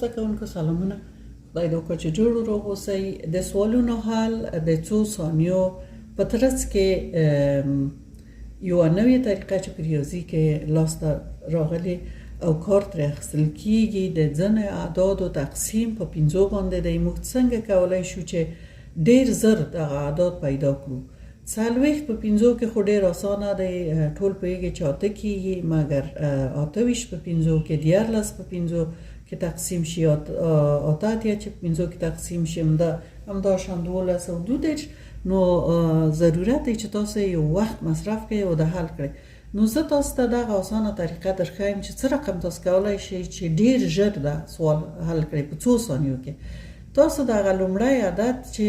زده کوونکو سلامونه، خدای دې وکړي چې جوړ روغ اوسئ. د سوالونو حل د څو ثانیو په ترڅ کې یوه نوې طریقه چې په ریاضي کې لاسته راغلي او کار ترې اخیستل کیږي، د ځینو اعدادو تقسیم په پنځو باندې دی. موږ څنګه کولای شو چې ډیر زر دغه اعداد پیدا کړو؟ 40 په پنځو کې خو ډیر اسانه دی، ټول پوهېږي چې 8 کیږي، مګر 28 په پنځو کې، 13 په پنځو کې تقسیم شي، 88 چې په پنځو کې تقسیم شي، همدا شان 12 او 32. نو ضرورت دی چې تاسو یو وخت مصرف کړئ او د حل کړئ. نو زه تاسو ته دغه اسانه طریقه درښایم چې څه رقم تاسو کولای شئ چې ډیر ژر دا سوال حل کړئ په څو ثانیو کې. تاسو دغه لومړی عدد چې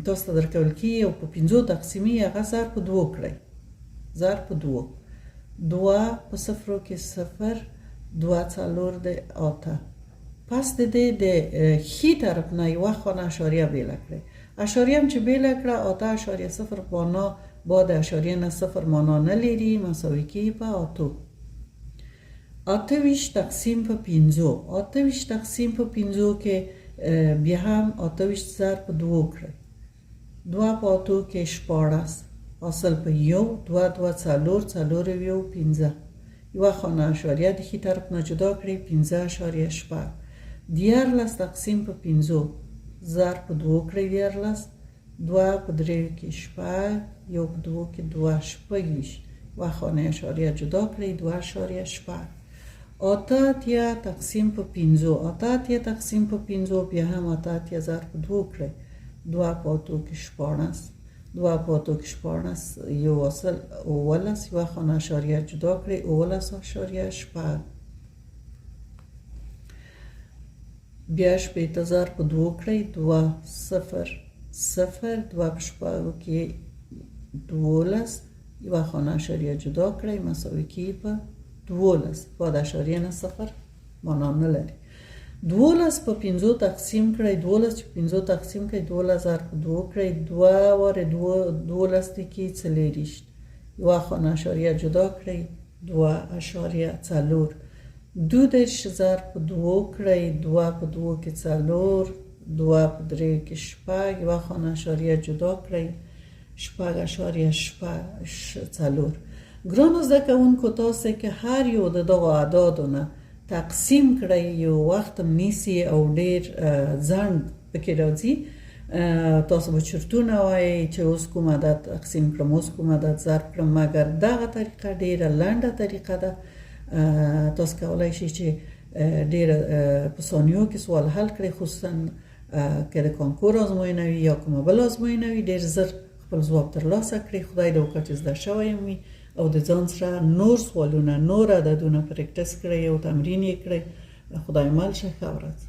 تاسو ته درکول کیږي او په پنځو تقسیمي، هغه ضرب په دوو کړئ. ضرب په دوو، دوه په صفرو کې صفر، دوه څلور د اته. پس د دې د ښي طرف نه یوه خانه اشاریه بیله کړئ. اشاریه هم چې بیله کړه، 8.0 معنا با د اشاریه نه صفر معنا نه لري، مساوي کیږي په اتو. 28 تقسیم په پنځو، 28 تقسیم په پنځو کې بیا هم 28 ضرب په دوو کړئ. دوه په اتو کې 16، حاصل په یو، دوه دوه څلور، څلور یو پنځه. یوه خانه اشاریه د ښي طرف نه جدا کړئ، 5.6. 13 تقسیم په پنځو، ضرب په دوو کړئ 13، دوه په دریو کې شپږ، یو په دوو کې دوه، 26. یوه خانه اشاریه جدا کړئ، 2.6. 88 تقسیم په پنځو، 88 تقسیم په پنځو بیا هم 88 ضرب په دوو کړئ. دوه په اتو کې 16، دوه په اتو کې 16، یو حاصل 17، یوه خانه اشاریه جدا کړئ، 17.6. بیا 60 ضرب په دوو کړئ، دوه صفر صفر، دوه په شپږو کې 12، یوه خانه اشاریه جدا کړئ، مساوي کیږي په 12. دوه د اشاریې نه صفر معنا نه لري. 12 په پنځو تقسیم کړئ، 12 چې پنځو تقسیم کړئ، 12 ضرب په دوو کړئ، دوه وارې 12 دي کې 24، یوه خانه اشاریه جدا کړئ، 2.4. 32 ضرب په دوو کړئ، دوه په دوو کې څلور، دوه په دریو کې شپږ، یوه خانه اشاریه جدا کړئ، 6.64. ګرانو زده کوونکو، تاسو که هر یو د دغو اعدادو نه تقسیم کړئ، یو وخت هم نیسي او ډیر ځنډ پکې راځي. تاسو به چرتونه وایئ چې اوس کوم عدد تقسیم کړم، اوس کوم عدد ضرب کړم، مګر دغه طریقه ډیره لنډه طریقه ده. تاسو کولای شئ چې ډیره په ثانیو کې سوال حل کړئ، خصوصا که د کانکور ازموینه وي یا کومه بله ازموینه وي، ډیر زر خپل ځواب ترلاسه کړئ. خدای دې وکړي چې زده شوی هم وي او د ځان سره نور سوالونه، نور عددونه practice کړئ او تمرین یې کړئ. خدای مل شه، ښه ورځ.